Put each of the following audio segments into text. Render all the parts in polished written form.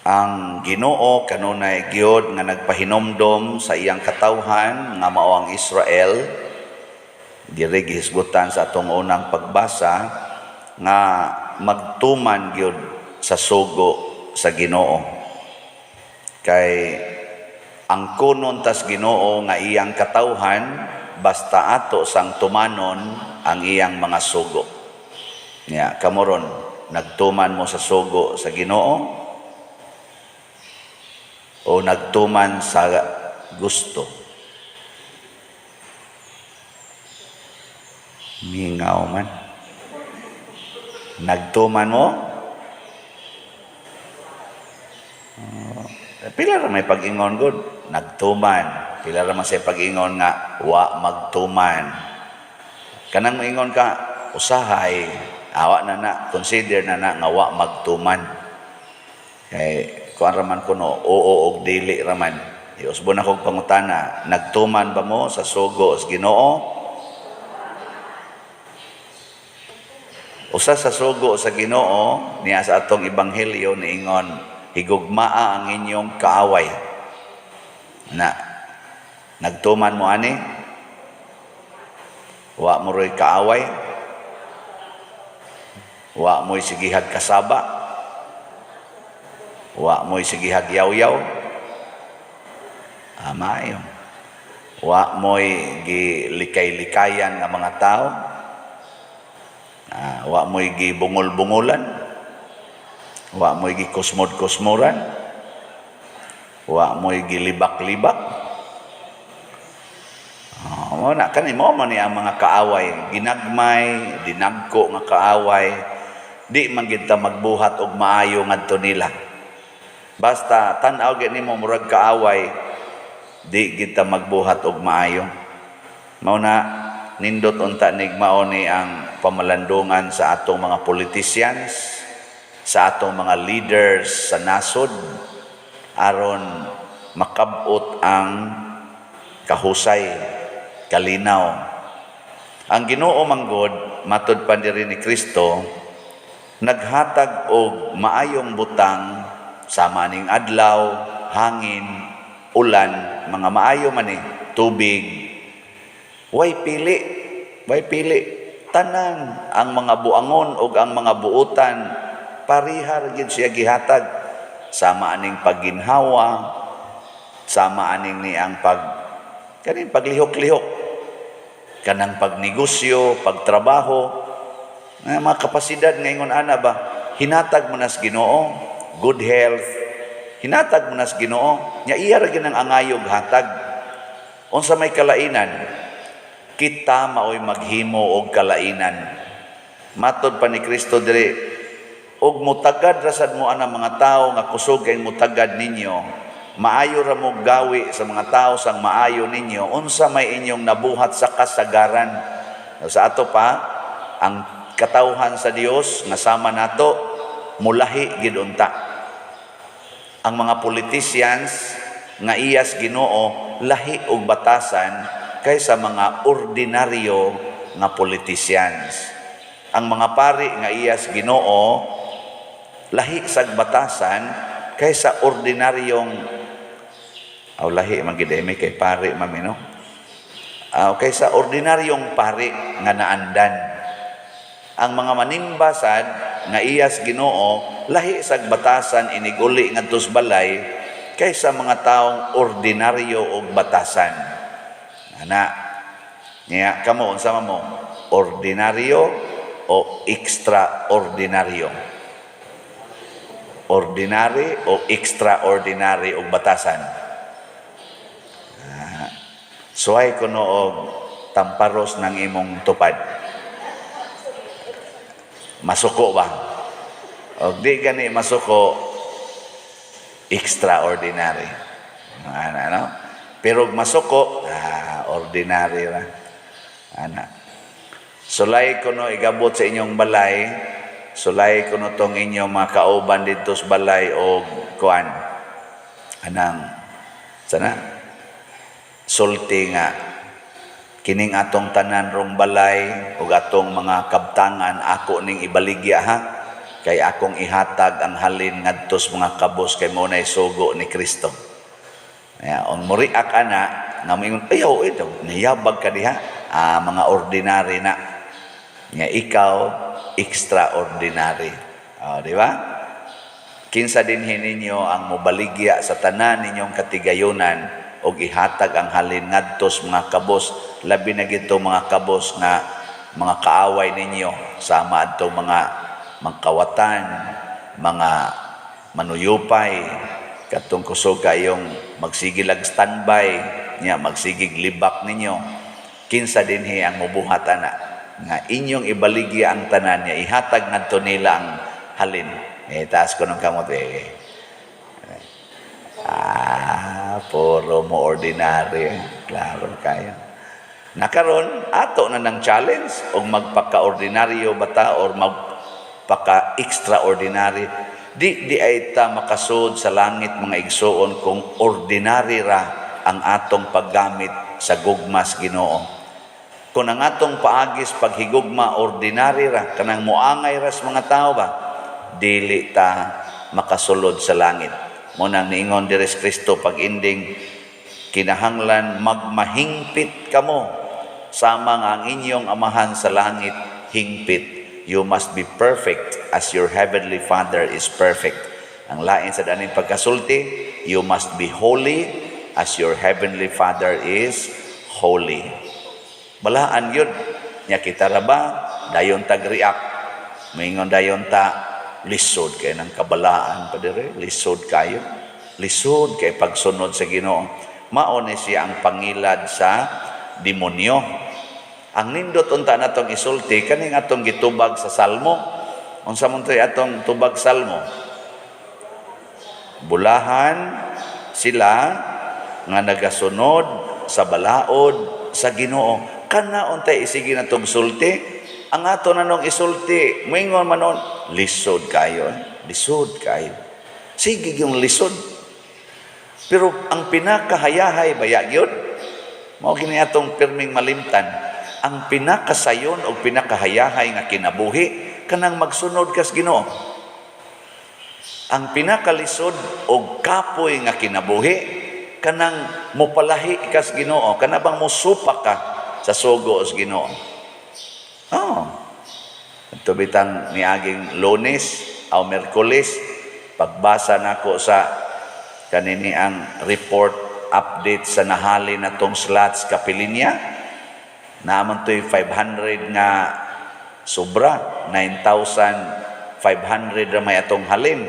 Ang Ginoo kanunay gyud nga nagpahinomdom sa iyang katawhan nga mao ang Israel. Diri gihisgutan sa atong unang pagbasa nga magtuman gyud sa sugo sa Ginoo. Kay ang kunon tas Ginoo nga iyang katawhan basta ato sang tumanon ang iyang mga sugo. Nya kamo ron, nagtuman mo sa sugo sa Ginoo o nagtuman sa gusto? Mingaw man. Nagtuman mo? Oh, pila ra may pag-ingon gud, nagtuman. Pila ra man say pag-ingon nga wa magtuman. Kanang moingon ka usahay, awa na na, consider na na nga wa magtuman. Kay kuan raman kuno, oo og dili raman. Iusbon ako pangutana, nagtuman ba mo sa sugo sa Ginoo? Usa sa sugo sa Ginoo niya sa atong ebanghelyo niingon, higugmaa ang inyong kaaway. Na nagtuman mo ani? Wa mo roy kaaway? Wa mo'y sigihag kasaba? Wa mo'y sigihag yaw-yaw? Ah, maayo. Wa mo'y gilikay-likayan nga mga tao? Ah, wa mo'y gibungol-bungulan? Wa mo'y gikusmod-kusmoran? Wa mo'y gilibak-libak? Oh, mo na kani mo man ni ang mga kaaway, ginagmay, dinagko nga kaaway, di man gid ta magbuhat og maayo ngadto nila. Basta tan-aw gyud nimo murag kaaway, di gid ta magbuhat og maayo. Mao na nindot unta nigmao ni ang pamalandungan sa atong mga politicians, sa atong mga leaders sa nasod, aron makabot ang kahusay, kalinaw. Ang Ginoo manggod, matud pa diri ni Kristo, naghatag og maayong butang sama ning adlaw, hangin, ulan, mga maayo man ni, tubig. Way pili, way pili. Tanan ang mga buangon ug ang mga buutan parihar gid siya gihatag, sama aning pagginhawa, sama aning ni ang pag kaning paglihok-lihok, kanang pagnegosyo, pagtrabaho, nga mga kapasidad ngayon ana ba, hinatag mo nas Ginoo, good health, hinatag mo nas Ginoo, nya iya ra gyud ang angayog hatag. Unsa may kalainan, kita maoy maghimo og kalainan. Matod pa ni Kristo diri, og mutagad rasad mo ana mga tawo nga kusog kay mutagad ninyo, maayo ra mo gawi sa mga tawo sang maayo ninyo, unsa may inyong nabuhat sa kasagaran? Sa ato pa, ang katawhan sa Dios nga sama nato mulahi gid unta. Ang mga politicians nga iyas Ginoo lahi og batasan kaysa mga ordinaryo nga politicians. Ang mga pari nga iyas Ginoo lahi sag batasan kaysa ordinaryong aw lahi man gid eh, kay pari mami no. Kaysa ordinaryong pari nga naandan. Ang mga manimbasad nga iyas Ginoo lahi sag batasan iniguli ngadto sa balay kaysa mga taong ordinaryo og batasan. Ana, niya kamo unsa man mo? Ordinaryo o extraordinaryo? Ordinary o extraordinary og batasan? Ah, suway kuno og tamparos ng imong tupad. Masuko ba? Og di gani masuko, extraordinary. Ana, no? Pero og masuko, ordinary ra. Ana. Sulay kuno igabot sa inyong balay, sulay kuno tong inyong mga kauban didto sa balay og kuan. Anang sana sulti nga kining atong tanan rong balay ug atong mga kabtangan ako ning ibaligya ha. Kay akong ihatag ang halin ngadto sa mga kabos kay mao nay sugo ni Kristo. Ya, ang mo-react ana nga moingon, "Ayaw ito, niyabag ka diha." Ah, mga ordinary na. Nga ikaw extraordinary. Oh, di ba? Kinsa dinhi ninyo ang mobaligya sa tanan ninyong katigayunan og ihatag ang halin ngadto sa mga kabos, labi na gito mga kabos nga mga kaaway ninyo, sama adto mga mangkawatan, mga manuyupay, katong kusog kayong magsige lag standby nya, magsigig libak ninyo? Kinsa dinhi ang mubuhat ana nga inyong ibaligya ang tanan niya, ihatag ngadto nila ang halin? Eh, taas ko ng kamot eh. Ah, puro mo ordinary. Klaro kayo. Nakaron, ato na ng challenge og magpaka-ordinaryo ba ta or magpaka-extraordinary. Di di ay ta makasud sa langit, mga igsuon, kung ordinary ra ang atong paggamit sa gugmas Ginoo. Kung ang atong paagis paghigugma ordinary ra, kanang muangay ras mga tao ba, dili ta makasulod sa langit. Mao nang niingon diri si Kristo pag ending, "Kinahanglan magmahingpit kamo sama nga ang inyong Amahan sa langit hingpit." You must be perfect as your heavenly Father is perfect. Ang lain sa daning pagkasulti, you must be holy as your heavenly Father is holy. Balaan yun. Nya kita ra ba, dayon tag-react. Moingon dayon ta, "Lisod kay ng kabalaan pa dire, lisod kayo. Lisod kay pagsunod sa Ginoo." Mao ni siya ang pangilad sa demonyo. Ang nindot unta natong isulti kaning atong gitubag sa Salmo. Unsa man to'y atong tubag Salmo? Bulahan sila nga nagasunod sa balaod sa Ginoo. Kana untay isige natong sulti. Ang ato na nung isulti, moingon man nun, "Lisod kayo, lisod kayo." Sige yung lisod. Pero ang pinakahayahay baya gyud, mao gini atong pirming malimtan, ang pinakasayon o pinakahayahay nga kinabuhi kanang magsunod kas Ginoo. Ang pinakalisod og kapoy nga kinabuhi kanang mopalahi kas Ginoo, kana bang mosupak ka sa sugo sa Ginoo. Oh. Ito bitang niaging Lunes o Merkules, pagbasa nako sa kanini ang report update sa nahali na tong slots kapilinya, naman to'y 500 nga sobra, 9,500 ra may atong halin.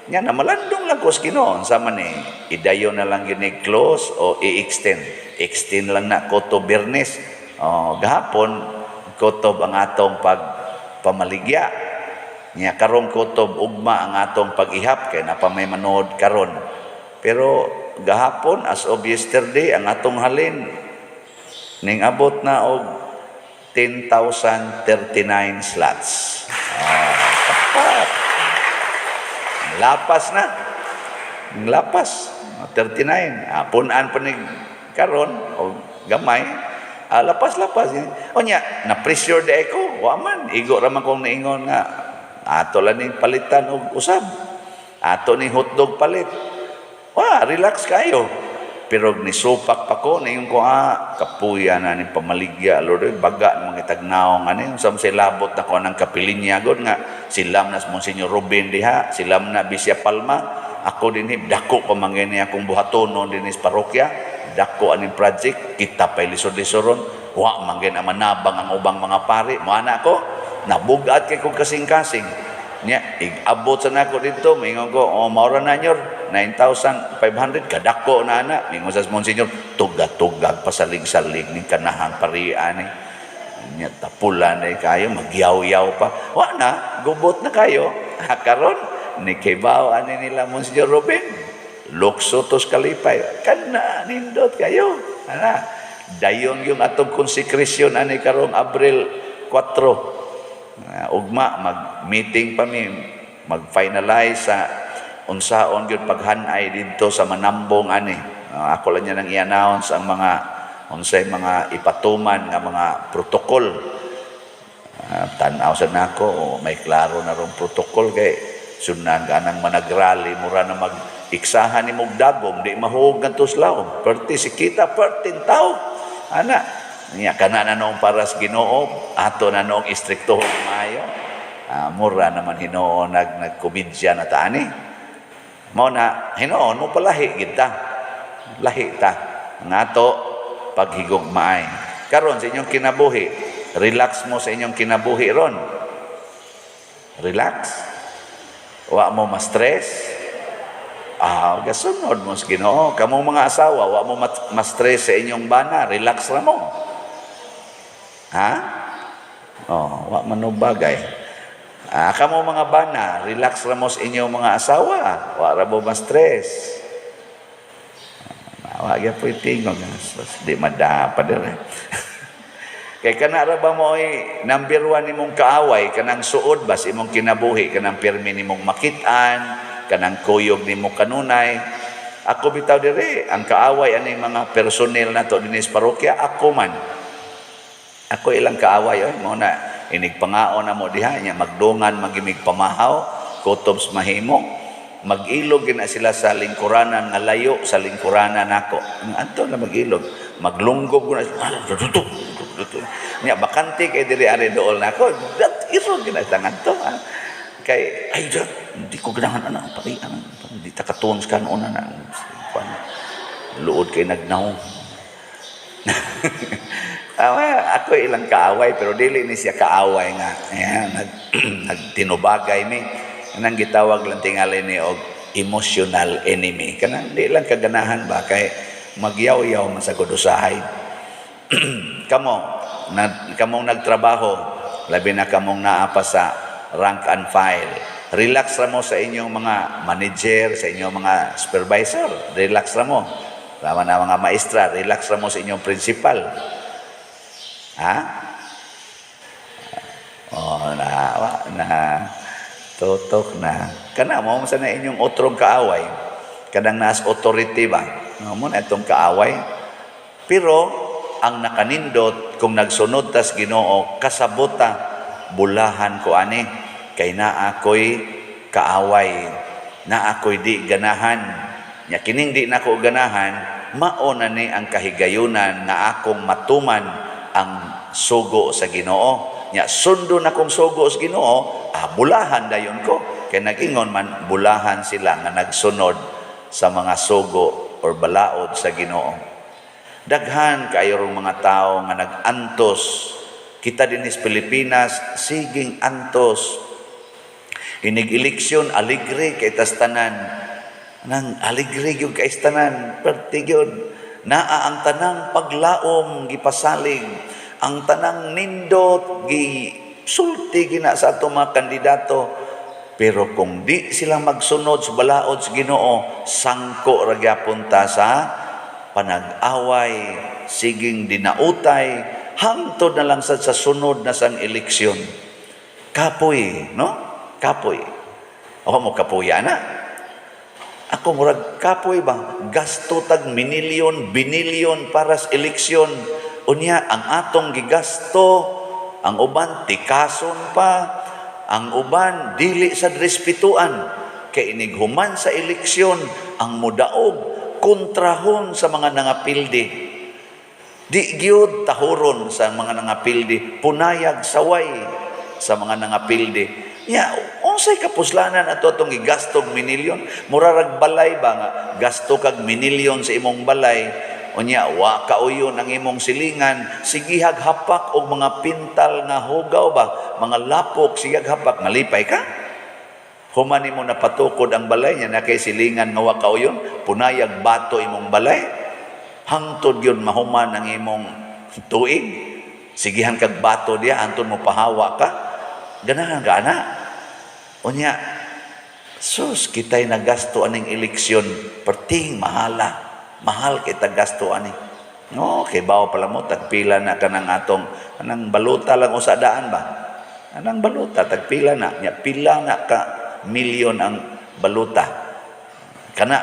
Nga na malandong lang ko sa Ginoo, unsa man ni, idayon na lang gini close o i-extend. Extend lang na ko to Biyernes. Oh, gahapon kutob ang atong pag pamaligya. Nya karong kutob ugma ang atong pag-ihap kay napa may manood karon. Pero gahapon, as of yesterday, ang atong halin ning abot na og 10,039 slots. Ah, tapat. Lapas na. Lapas. 39. Ah, punan pa ni karon og gamay. Ah, lapas-lapas. O nya, na pressure di ko. Wa man. Igo ra man kong naingon nga ato lang ning palitan og usab. Ato ning hotdog palit. Wa, relax kayo. Pero nisupak pa ko, naingon ko, "Ah, kapuya na ni pamaligya, Lord, eh, baga ng mga tagnaong, ano yung sa labot na ko ng kapilinya, God, nga, silam na Monsignor Ruben diha, silam na Bisya Palma, ako din, dako pa man gani akong buhatonon din sa parokya, dako aning project, kita pa'y lisod-lisoron, wa man gani manabang ang ubang mga pari, mo ana ko, nabugat kay kong kasing-kasing. Nya, igabot sa nako dito, mingon ko, "Oh, maura na nyor, 9,500, kadako na ana." Mingon sa Monsignor, "Tuga-tugag, pasalig-salig, ning kanahang parian eh. Nya, tapulan eh kayo, magyaw-yaw pa." Wa na, gubot na kayo. Ha, karon, ni kibaw ani nila Monsignor Ruben, lukso tos kalipay. Kana, nindot kayo. Ana, dayon yung atong konsekrasyon ani karong Abril 4. Ugma mag-meeting pa mi, mag-finalize sa unsaon gyud paghanay didto sa Manambong ani. Ako lang niya nang i-announce ang mga unsay mga ipatuman nga mga protocol. Tan-aw sa nako, oh, may klaro na rong protocol kay sunan ka nang managrally, mura na mag iksahan ni mong dagom, di mahuog ngadto sa lawom. Perti si kita, perting tao. Ana, niya kana na noong para sa Ginoo, ato na noong istrikto maayo. Mura naman hinuon nagkomedya na taani. Mao na hinuon mo palahi gid ta. Lahi ta. Nga ato paghigugmaay. Karon sa inyong kinabuhi, relax mo sa inyong kinabuhi ron. Relax. Wa mo ma-stress. Gasunod mo sa Ginoo. Kamong mga asawa, wa mo ma-stress sa inyong bana, relax ra mo. Ha? Oh, wa man no bagay. Kamo mga bana, relax ra mo sa inyong mga asawa. Wa ra mo ma-stress. Wa gyud tingog. Di madapa dire. Kay kana ra ba mo ay number one nimong kaaway, kanang suod ba sa imong kinabuhi, kanang pirmi nimong makit-an, kanang kuyog nimo kanunay. Ako bitaw dire, ang kaaway aning mga personnel nato dinhi sa parokya, ako man. Ako ilang kaaway oy, mo na inig pangaon na mo diha nya magdungan magimig pamahaw, kutob sa mahimo. Mag-ilog gina sila sa lingkuranan nga layo sa lingkuranan nako. Anto na mag-ilog, maglunggob ko na. Nya bakante kay diri ari dool nako. Dat irog gina sa ngadto. Kay ay di ko ganahan ana pari ana di ta katuon sa kanon na. Luod kay nagnahong. Ako ilang kaaway pero dili ni siya kaaway nga ayan, nagtinubagay mi. Kanang gitawag lang tingali ni og emotional enemy, kanang di lang kaganahan ba kay magyaw-yaw man sa usahay. Kamo na, kamong nagtrabaho, labi na kamong naa pa sa rank and file, relax ra mo sa inyong mga manager, sa inyong mga supervisor. Relax ra mo. Tama na mga maestra, relax ra mo sa inyong principal. Ha? Oh, na, wa, na tutok na. Kana mo sa na inyong otrong kaaway. Kanang naas authority ba? No, mo na itong kaaway. Pero ang nakanindot kung nagsunod tas Ginoo, kasabota bulahan ko ani kay naa ko'y kaaway, naa ko'y di ganahan. Nya kining di nako ganahan, mao na ni ang kahigayunan nga akong matuman ang sugo sa Ginoo. Nya sundo na kong sugo sa Ginoo, bulahan dayon ko kay nag-ingon man bulahan sila nga nagsunod sa mga sugo or balaod sa Ginoo. Daghan kayo rong mga tao nga nag-antos. Kita din sa Pilipinas, siging antos. Inig eleksyon, aligre kay tas tanan. Nang aligre gyud kay tanan, perti gyud. Naa ang tanang paglaom gipasalig, ang tanang nindot gi sulti gina sa ato mga kandidato. Pero kung di sila magsunod sa balaod sa Ginoo, sangko ra gyapon ta sa panag-away, siging dinautay, hangtod na lang sa sunod na sang eleksyon. Kapoy, no? Kapoy. Ako mo kapuya na. Ako murag kapoy ba? Gasto tag minilyon, binilyon para sa eleksyon. Unya, ang atong gigasto, ang uban tikason pa, ang uban dili sa respetuan. Kay inig human sa eleksyon, ang mudaog kontrahon sa mga nangapildi. Di gyud tahuron sa mga nangapildi, punayag saway sa mga nangapildi. Ya, unsay kapuslanan ato atong gigastog minilyon? Murarag balay ba nga gasto kag minilyon sa imong balay? Unya wa kauyon ang imong silingan, sigihag hapak og mga pintal nga hugaw ba, mga lapok sigihag hapak, malipay ka? Human nimo napatukod ang balay niya na kay silingan nga wa kauyon, punayag bato imong balay. Hangtod yun mahuman ang imong tuig. Sigihan kag bato diya, hangtod mo pahawa ka. Ganahan ka ana. Unya, sus, kita'y nagasto aning eleksyon, perting mahala. Mahal kita gasto ani. No, kay bawo pala mo, tagpila na ka ng atong, anang baluta lang usa daan ba? Anang baluta, tagpila na. Nya, pila na ka milyon ang baluta. Kana,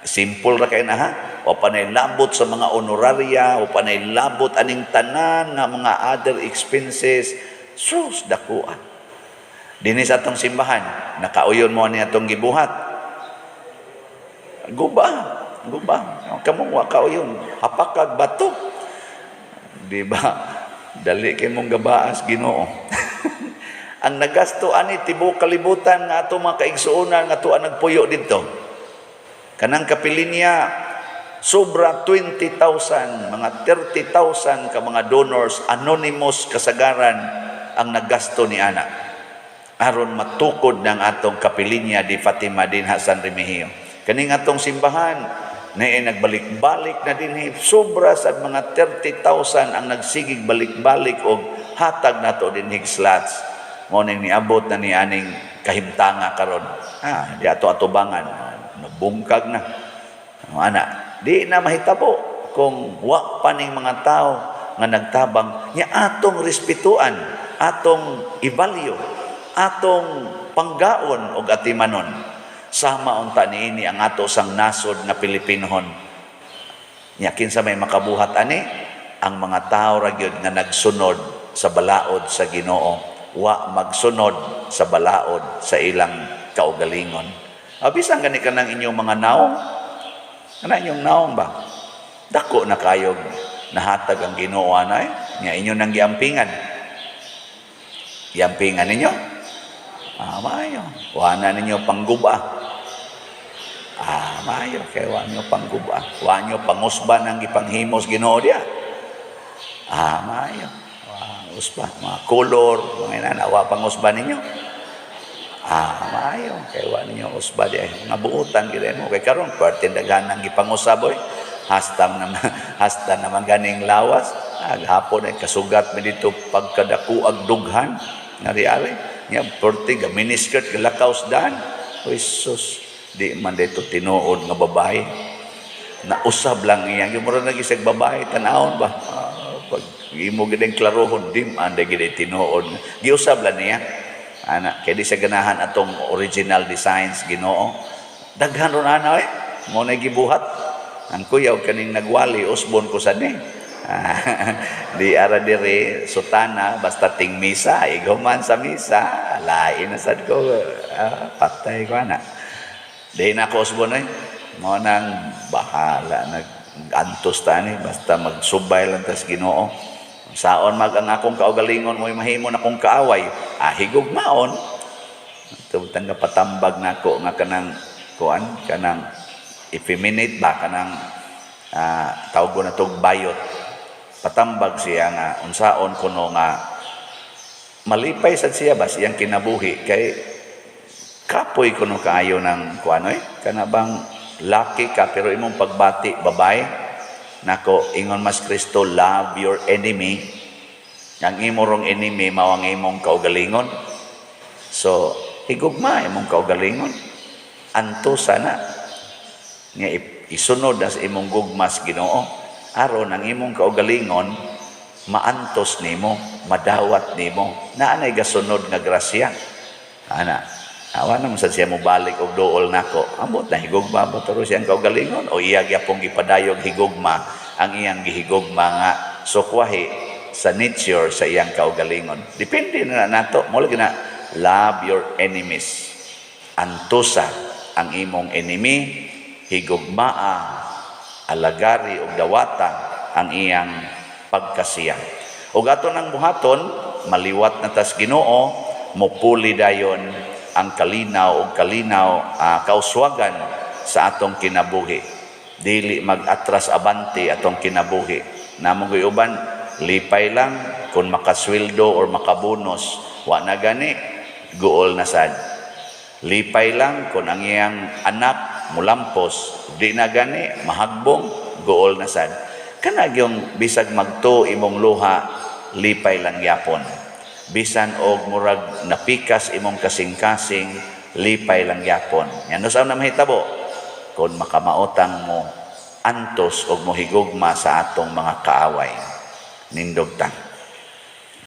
simple ra kay na ha. O panay labot sa mga honoraria, o panay labot aning tanan nga mga other expenses. Sus, dakuan. Dinhi sa atong simbahan, nakauyon mo ni atong gibuhat. Guba, guba. Kamong wa kauyon, hapakag bato. Di ba? Dali kay mong gabaas Ginoo. Ang nagasto ani tibuok kalibutan nga ato mga kaigsuonan nga tuwa nagpuyo didto. Kanang kapilinya, sobra 20,000, mga 30,000 ka mga donors, anonymous kasagaran ang naggasto ni ana aron matukod ng atong Kapilinya di Fatima dinha San Remigio. Kaning atong simbahan na nagbalik-balik na dinhi, sobra sa mga 30,000 ang nagsigig balik-balik og hatag nato dinhi slots. Mao ning niabot na ni aning kahimtanga karon. Ah, di ato atubangan, nabungkag na. Ana, di na mahitabo kung wa pa ning mga tao nga nagtabang nya atong respetuan, atong i-value, atong panggaon og atimanon. Sama unta niini ang ato sang nasod nga Pilipinohon. Nya kinsa may makabuhat ani? Ang mga tao ra gyud nga nagsunod sa balaod sa Ginoo, wa magsunod sa balaod sa ilang kaugalingon. Bisan gani kanang inyong mga naong, kana inyong naong ba? Dako na kayog nahatag ang Ginoo anay, nya inyo nang giampingan. Giampingan ninyo? Ah, maayo. Wa na ninyo pangguba. Ah, maayo kay wa ninyo pangguba. Wa ninyo pangusban ang gipanghimos Ginoo diya. Ah, maayo. Wa usba, mga color, mga inana, wa pangusban ninyo. Ah, maayo kay wa ninyo usba di ay mga buutan gid mo kay karon parte daghan ang gipangusab oy. Hasta naman, hasta naman ganing lawas. Ah, hapon ay kasugat mi dito pagkadaku ag dughan nga di ari nya perti ga miniskirt galakaw sa daan. Oy sus, di man dito tinuod nga babae. Nausab lang iya yung mura na gisag babae tan-awon ba. Ah, pag imo gid ang klarohon, di man gid tinuod, giusab lang niya ana kay di siya ganahan atong original designs Ginoo. Daghan ron ana oy, mo na gibuhat ang kuyaw kaning nagwali, usbon ko sa ni. Di ara diri sutana, basta ting misa, iguman sa misa, lain na sad ko. Ah, patay ko ana, di na ako usbon oy. Mo nang bahala nag antos tani, basta magsubay lang tas Ginoo. Saon mag ang akong kaugalingon mo'y mahimo na akong kaaway, ah, higugmaon. Tubtang nga patambag nako nga kanang kuan, kanang effeminate ba, kanang tawag ko na tog bayot. Patambag siya nga unsaon kuno nga malipay sad siya ba siyang kinabuhi kay kapoy kuno kaayo ng kuan oy, kana bang laki ka pero imong pagbati babae. Nako, ingon mas Kristo, "Love your enemy." Ang imo rong enemy mao ang imong kaugalingon. So higugma imong kaugalingon, antosa na nga isunod as imong gugmas Ginoo aron ang imong kaugalingon maantos nimo, madawat nimo, naa nay gasunod nga grasya ana. Awa naman sad siya mo balik og duol nako. Ambot na, higugma ba taro siyang kaugalingon o iya gyapong gipadayog higugma ang iyang gihigugma nga sukwahi sa nature sa iyang kaugalingon. Depende na nato. Mo lagi na, love your enemies. Antosa ang imong enemy, higugmaa, alagari og dawata ang iyang pagkasiya. Ug ato nang buhaton, maliwat na tas Ginoo, mupuli dayon ang kalinaw og kalinaw, kauswagan sa atong kinabuhi. Dili mag-atras abante atong kinabuhi. Namo uban lipay lang kung makasweldo or makabonos, wa na gani, guol na sad. Lipay lang kung ang iyang anak mulampos, di na gani, mahagbong, guol na sad. Kana gyung bisag magto imong luha, lipay lang yapon. Bisan og murag napikas imong kasing-kasing, lipay lang yapon. Yan usaw na mahitabo kung makamaotang mo antos og mohigugma sa atong mga kaaway. Nindog ta.